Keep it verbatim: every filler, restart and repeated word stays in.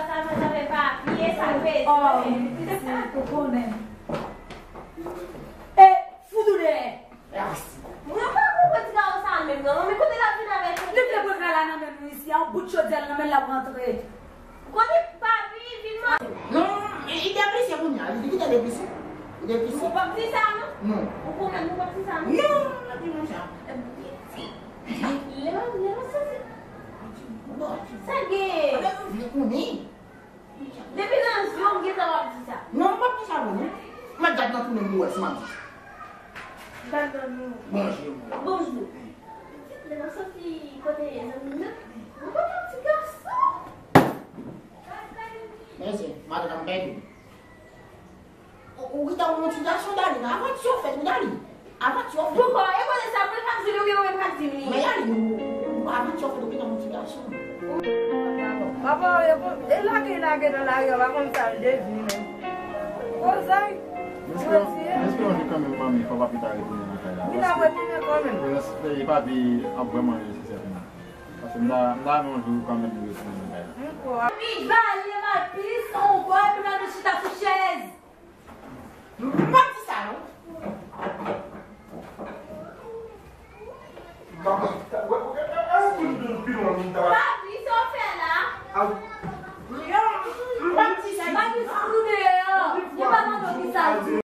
Sa manje avè papye, sa peze. Oh, pitit, ou konnen. E, fout ou dèyè. Mwen pa konprann ti gason sa menm non. Manmi, kote l ap vin avèk li? Li vle pran kay la nan men nou isi, a yon bout chodyè l nan men l ap rantre. Konnen papi vin manje. Non, e, li deplise kounye a, li kite deplise. Li deplise. Ou p ap di sa non? Non. Ou konnen ou p ap di sa non? Non, m ap di konsa. Lè, lè, sa se. Sa gen. Ou vle konnen? Depi nan zye w, m gentan w ap di sa. Non, m p ap di sa vre non. M ap gad nan tounen m pou wè si m ap di sa. Gad nan nou. Bonjou. Bonjou. Pitit, lè m ap soti kote zanmi m nan, mwen konn yon ti gason. Mèsi, madanm pèdi. Ou, ou gentan wè yon ti gason, Darline? Avanti w fèt wi, Darline. Avanti w fèt. Poukò? E kote sa, mwen k ap di li oubyen ou menm k ap di m li? Men Darline, ou, ou, avanti w fèt, ou gentan wè yon ti gason. Papa, e bon, e lage, lage nan lari a, pa konn sa l devni menm. Kozay. M espere, m espere yon jou kanmenm, manmi, fò papi ta retounen nan kay la. Li t ap retounen kanmenm. Paske, e, papi ap vrèman nesesè pou mwen. Paske m ta, m ta renmen yon jou kanmenm li retounen nan kay la. Pi vale mal plis ankò, epi la nou chita sou chèz.